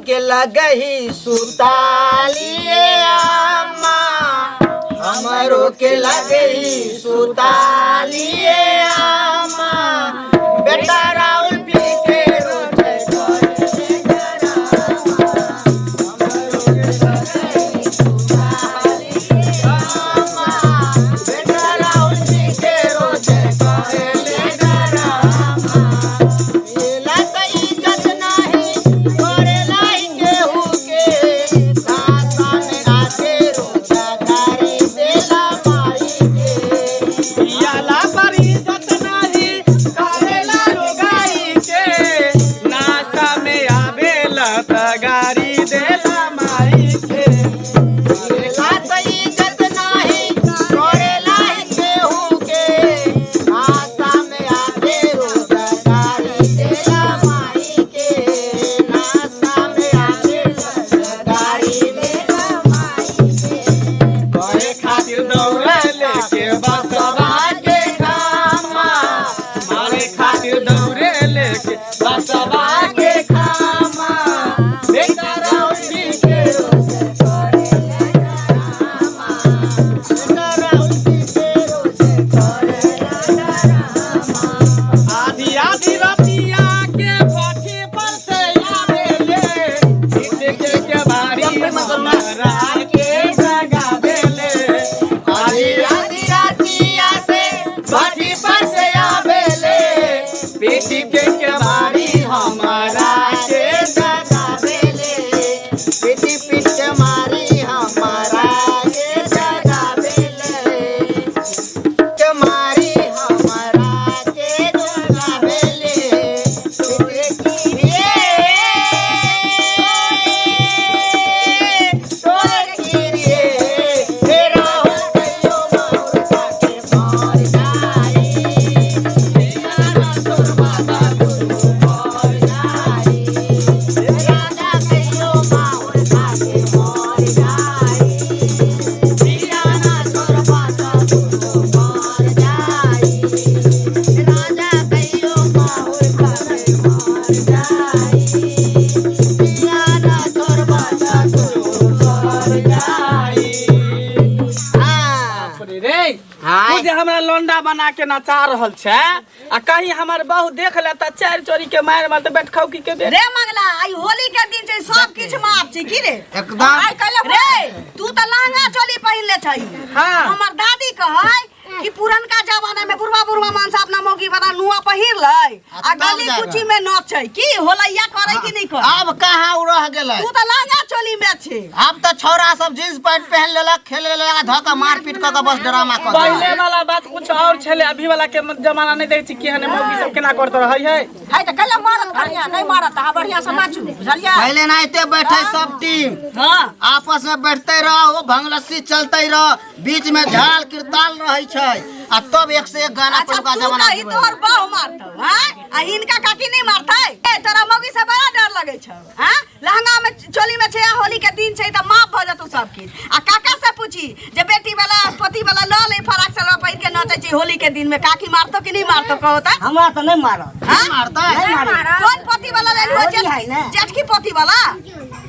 के लगही सुतालिए अम्मा, हमरो के लगही सुतालिए अम्मा। बेटा राहुल पी के रोज करे डरामा, हमरो के लगही सुतालिए अम्मा। बेटा राहुल पी के रोज करे डरामा। मिला त इज्जत नाही करेला ही केहू के, सासा में आके रोजा गारी देला माई के। पियाला पर इज्जत नाही करेला रोगाई के, नासा में आवेला त गारी देला माई के। मिला त इज्जत नाही करेला ही केहू के, नासा में आके रोजा गारी देला माई के। नासा में आके रोजा गारी देला माई के। करे खातिर दौड़े लेके बसवा के खामा, मारे खातिर दौड़े लेके बसवा के खामा। बेटा राहुल जी के रोज आधी आधी रतिया के भट्ठी पर से आवेले, पीट के भारी हमरा के जगावेले। आधी आधी रातिया से भट्ठी पर से आवेले, पीट के भारी हमरा के जगावेले, पीटी पीट के मारी हमारा के जगावेले, के मारी हमारा के जगावेले। पीटी की तोर गिरिए हे राहुल कहियो माउर खाके मर जाई, पियारा तोर बाबा गुरु मर जाई, राजा कहियो माउर खाके मर जाई, पियारा तोर बाबा गुरु मर जाई, राजा कहियो माउर खाके मर जाई, पियारा तोर बाबा गुरु मर जाई। हाँ रे तू जे हमरा लौंडा बना के नचा रहल छै आ कहीं हमर बहू देख ले त चारि चोरी के मार मारते बैठ खाऊ की के बे। रे मंगला, आई होली के दिन छै, सब किछ माफ छै की रे? एकदम। आइ काल्हि रे तू त लहंगा चोली पहिनले छै। हाँ। हमर दादी कहै कि पुरनका जमाना में बुढ़वा बुढ़वा मानसा अपना मौगी वाला नुआ पहिर लै आ तब गली जाकर। कुची में नचै की होलैया करै कि नहीं करै? अब कहाँ उ रह गेलै? तू त लहंगा चोली में छै। अब त छौरा सब जींस पैंट पहन लेलक, खेल लेलक, धऽ कऽ मारपीट कऽ कऽ बस ड्रामा कऽ देलक। पहले वाला बात कुछ और छले, अभी वाला के जमाना नहीं देखै छी केहन मौगी सब केना करत रहै है। है त कैला मारत बढ़िया नहीं मारत, अहाँ बढ़िया से नाचू बुझलियै? पहले नाइते बैठे सब टीम हां आपस में बैठते रहो, भंगलस्सी चलते रहो, बीच में झाल किरताल रहै छै आ तब एक से एक गाना अच्छा पहिलुका तू जमाना कही तोहर बाह मारतौ हैं आ हिनका काकी नहीं मारतै? ए तोरा मौगी से बड़ा डर लगै छौ हैं? लहंगा में चोली में छै आ होली के दिन छै त माफ भ जतौ सब किछ। आ काका से पूछी जे बेटी वाला पोती वाला ल ले फराक सलवार पहिन के नचै छै होली के दिन में, काकी मारतौ कि नहीं मारतौ कहो त? हमरा त नहीं मारत। हैं? मारतै? नहीं मारत। कोन पोती वाला लेलु? होली है ने। जेठकी पोती वाला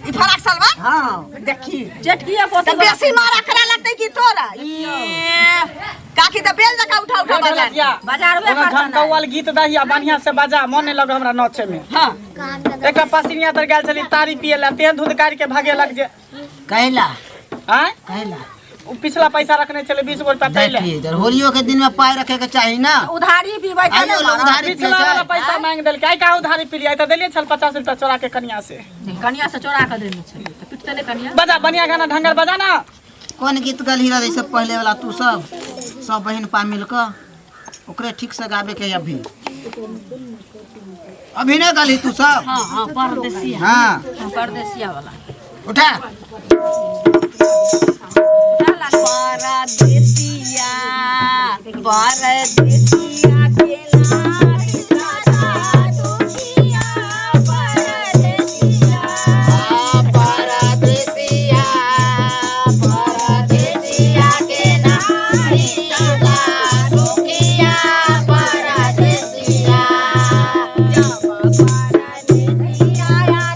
ई फराक सलवार? हाँ देखी जेठकी पोती त बेसी मारा करा लगतै कि तोरा? ए, काकी त बेल जका उठा उठा बाजार बाजार में ओना झमकौअल गीत दही आ बढ़िया से बजा, मन नहीं लगे हमरा नचे में। हाँ एकटा पसिनिया तर गेल छली तारी पिए ला, तेहन धुधकारी के भागे लग जे। कैला आँय? कैला उ पिछला पैसा रखने छले 20 गो रुपया तैले। देखिए इधर होलियो के दिन में पाई रखे के चाही ना। उधारी पीबै त आइयो नहीं लोग मारत। उधारी पिछला पिए वाला छै। पैसा मांग देलकै, आइ कहाँ उधारी पिलियै? आइ त देलियै छल 50 रुपया चोरा के कनिया से। कनिया से चोरा के देने छलियै त पिटते नहीं कनिया। बजा बढ़िया गाना ढंगर बजा ना। कोन गीत गलही रहे सब पहले वाला? तू सब सब बहिन पा मिल के ओकरे ठीक से गाबे के अभी अभी नहीं गलही तू सब। हाँ हाँ परदेसिया। हाँ परदेसिया वाला उठा। परदेसिया परदेसिया के नारी सदा दुखिया परदेसिया परदेसिया परदेसिया के नारी सदा दुखिया परदेसिया। जब परदेसिया आला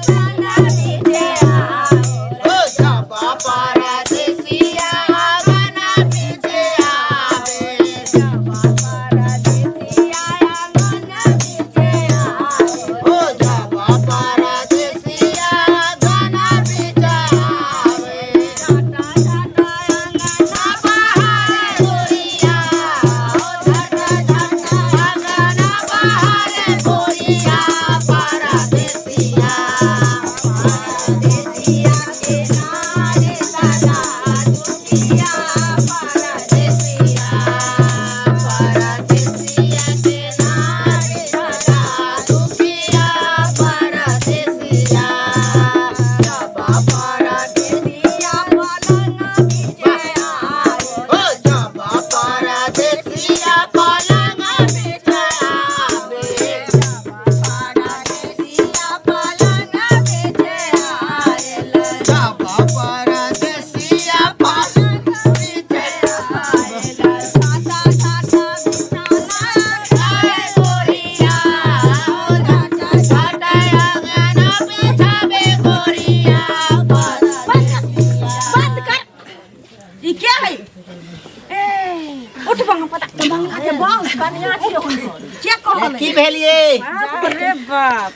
अहाँके बाउ कनिया छियै हुनकर के कहल की भेलिए बाप रे बाप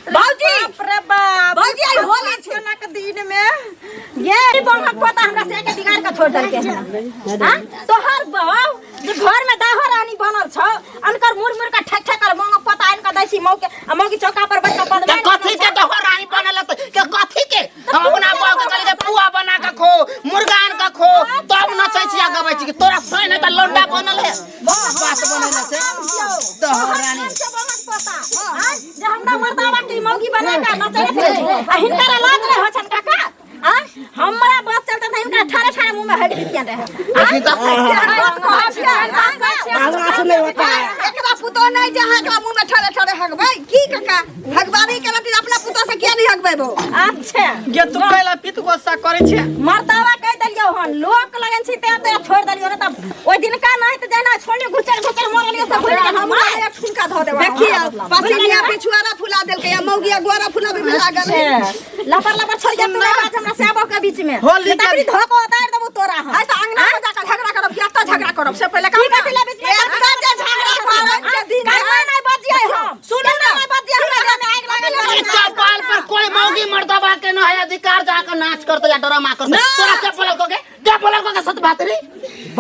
बाबूजी बाप रे बाप बाबूजी आई होली छै कोना के दिन में ये बहक पोता हमरा से के बिगाड़ के छोड़ देलके हन हां तोहर बहू जे घर में दाहो रानी बनल छौ अनकर मुड़ मुड़ के ठक ठक कर मोंग पोता आन के दै छी मौ के आ मौगी चौका पर बैठ के त पदमे कथी के दहो रानी बनल त के कथी के हम अपना बहू के कहली के पुआ बना के खो मुर्गा आन के खो तब नचै छी आ गबै छी कि तोरा सोय नहीं त लौंडा बनल है बात बनल से दहो रानी जे हमरा मर्दावा के मौगी बना के नचै छै आ हिनकर लाज रहे हो छन काका आ हमरा बस चलते त हिनका ठारे ठारे मुंह में हट दितियन रहे देखी त एकरा पुतोह नहीं जे अहाँ एकरा मुंह में ठड़े ठड़े हगबै की काका हगबाबी के रति अपना पुतोह से किया नहीं हगबै बो अच्छा गे तू कैला पित गुस्सा करै छै मर्दावा कह देलियौ हन लोक लगन छी ते ते छोड़ देलियौ ने तब ओइ दिनका नहीं त जेना छोड़नी घुचर घुचर मरलियौ सब भूलि गेल हमरा एक ठुनका धऽ देबा देखिए पसिनिया पिछुआरा फुला देलकै आ मौगिया गोरा फुलाबै में लागल है लपर लपर छोड़ के तू बात हमरा से आबो के बीच में होली के- तकरी धोको उतार देबो तोरा हम आइ तऽ अंगना में जाकर झगड़ा करब कि एतऽ झगड़ा करब से पहिले कहू की कथी ला बीच में एतऽ जे झगड़ा करब के दिन कहियो नहीं बजियै हम सुनू ना नहीं बजियै हमरा घर में आगि लागल ई चौपाल पर कोई मौगी मर्दबा के न है अधिकार जाके नाच करते या ड्रामा करते तोरा के बोलल को के के बोलल को के सत बात रे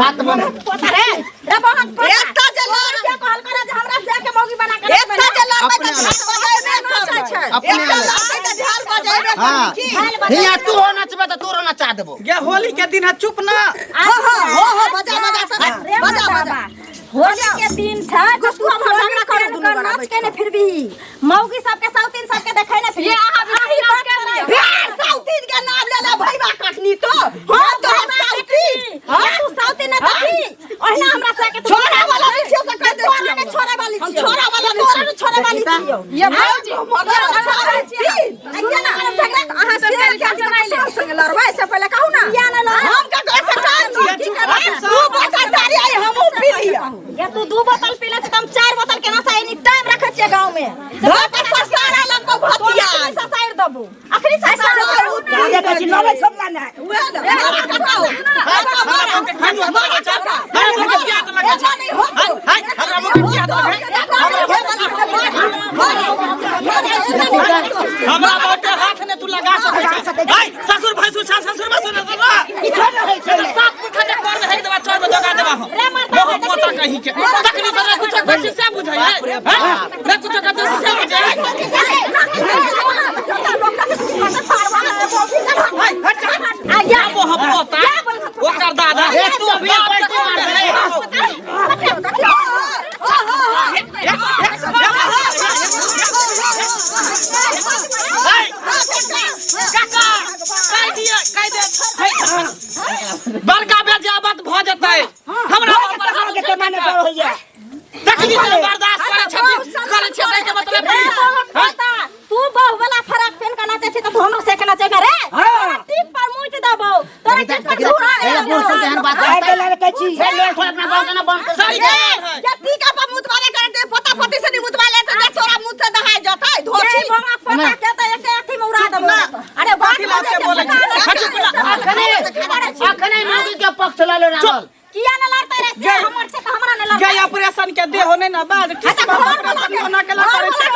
बात बन पोता रे रे बहन पोता एतऽ जे लड़ के कहल करे जे हमरा से के मौगी बना के एतऽ जे लड़बै तऽ अपने झाल बजेबे करबै अपने एतऽ लड़बै तऽ झाल बजेबे हां करबै की हिया तू हो नचबे त तोरो नचा देबो गे होली के दिन है चुप ना हो हो हो हो बजा बजा सब रे बजा बजा होली के दिन छै तू हम झगड़ा करू दुनू कर गोरा नाच बैठ के ने फिर भी मौगी सबके साउतीन सबके देखै ने फिर ये अहाँ भी आही नाच बात के करै। फिर साउथीन के नाम ले ले भैया कटनी तो हम तो साउथीन हां तू साउतीन ने देखी ओहिना हमरा से के तू छोड़ा वाला नहीं छियो से कह दे तोरा ने छोड़े वाली हम छियौ। छोड़ा वाला नहीं तोरा ने छोड़े वाली छियौ ये भौजी सुनिए ना अहाँ शेर के आदमी संग लड़बै से पहिले कहू ना किया ने लड़बै? हम का कैसे काम छी चुप रह, दू बोतल तारी आई हमहूँ पी लिअ ये तू दू बोतल पी ले छै त हम चार बोतल केना से एनी टाइम रखै छियै गांव में धऽ के ससारा लगबो भथिया ससारि देबू अखनी ससारि देबू उहे ना मारा कटाओ मारा कटाओ एना नहीं होतो हमरा बाप के हाथ ने तू लगा सकै छै हाय ससुर भैंसुर छा ससुर भैंसुर ना किछो न होइ छै साफ मुठा के कर में हेक देबा चोर में दगा देबा हम रे मर्दा मोह पोता कहीं के तकनी से कुछ कथी से बुझै है हैं? रे कुछ कथी से बुझै है आ या मोह पोता ओकर दादा ए तू अभी पलटी मार दे काका कह दिया कह दे हे, बड़का बेजाबत भ जेतै हमरा बाप पर हाथ के माने पर होइया तकनी से बर्दाश्त करै छथिन करै छै के मतलब रे की? बहन पोता, तू बहु वाला फराक पहन के नाचै छै त तू हमरो से के नाचेबे रे तोरा टीप पर मुइत देबौ तोरा टीप पर धूरा ए बूढ़ सब एहन बात करतै हे लोल ठो अपना बहू के ना बंद कर सही है या टीका पर मुतवावे करे ते पोता पोती से नहीं मुतवा ले तो तोरा मुंह से दहाय जतै ये धोछी बहन पोता के त एके अथी में उड़ा देबौ अरे बात कथी लाके बोलै छै? हट, चुप ना। अखने अखने मौगी के पक्ष लऽ ले रावल किया न लड़तै रे से हमर छै त हमरा न लड़तै गई ऑपरेशन के देह नहीं ना बाद ठीक अच्छा बा घर ऑपरेशन होना के ला करे छै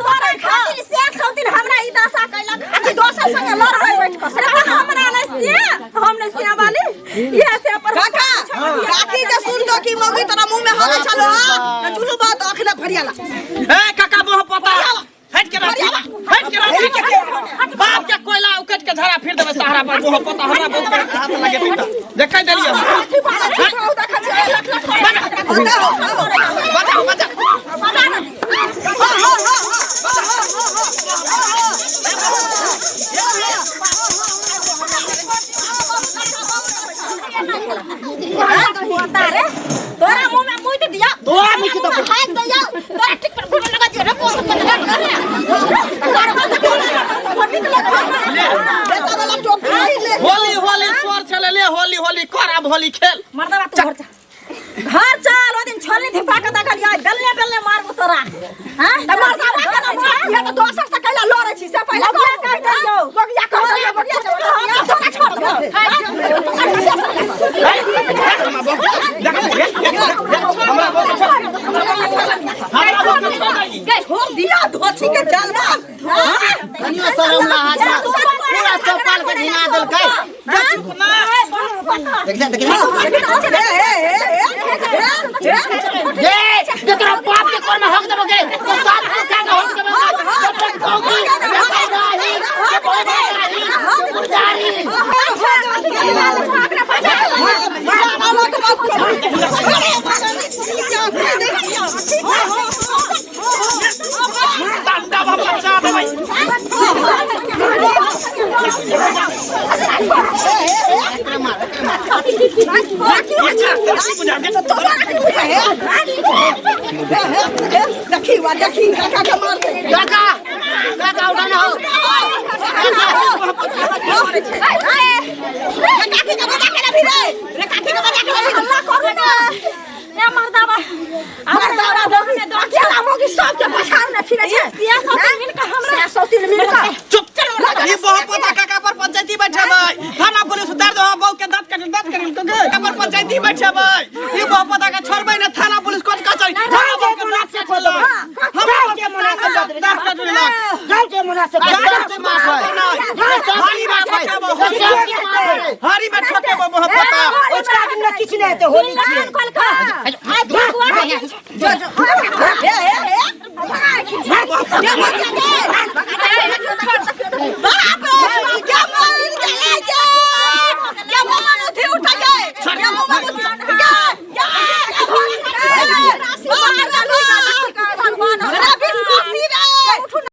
तोरा खातिर से सौतिन हमरा ई दशा कैलक अथी दोसर संगे लड़बै बैठ कऽ अरे हमरा नै से हम नै से वाली ये से पर काका काकी जे सुन दो कि मौगी तोरा मुंह में हवे छलो हां चुलू बात अखने फरियाला ए काका मोह पोता हट के रख हट के रख बाप के कोयला उकट के झड़ा फिर देबे सहारा पर मोह पोता हमरा बहुत बड़ा हाथ लगे पिता देखै देलियै बचाओ बचाओ पोता रे तोरा मुंह में मुइत दिया तोरा मुइत देबो। हाथ दिया तोरा ठीक पर घुमे लगा दिया रे पोता रे बेटा वाला टोपी नहीं ले होली होली स्वर छले ले होली होली कर अब होली खेल मर्दवा तू घर चल घर चल ओ दिन छोलनी धिपा के देखलियै बेलने बेलने मारबो तोरा हां त मर्दावा के ना मार ये तो दोसर से कैला लड़ै छी से पहिले मौगिया कहि दियौ। मौगिया कहि दियौ मौगिया तोरा छोड़ दे हमरा छी के चलबा कनियो शरम लाज ना पूरा चौपाल के ढिना देलकै। देख जा, देख जा। ये जे तोरा बाप के कोर में हक देबो गे तो सात को का के हक देबो अपन कौकी रे नाही के बोलबे नाही मुर्दारी। डंडा बच्चा देबै। देखी वा देखी काका के मार दे। काका, काका उठा ना हो। काकी के बजा के रखी रे रे, काकी के बजा के रखी। हल्ला करू ना ए मर्दाबा, मर्दाबा अकेला मोगी सबके पछाड़ न फिरे छै। सिया सौतीन मिल के हमरा सौतीन मिल के चुप। ई बहु पता काका पर पंचायती बैठेबै, थाना पुलिस उतार दो बहु के दांत काटल, दांत काटल के काका पर पंचायती बैठेबै। ई बहु पता के छोड़बै ना, थाना पुलिस कोर्ट कचहरी थाना बहु के दांत काटल, हमरा के मुनासिब दांत काटल। जाओ के मुनासिब। सबके माफ है, हरी में ठोकेबो, हरी में ठोकेबो बहु पता। ओझका दिन में किछु नहि हेतै, होली छियै। ए ए ए।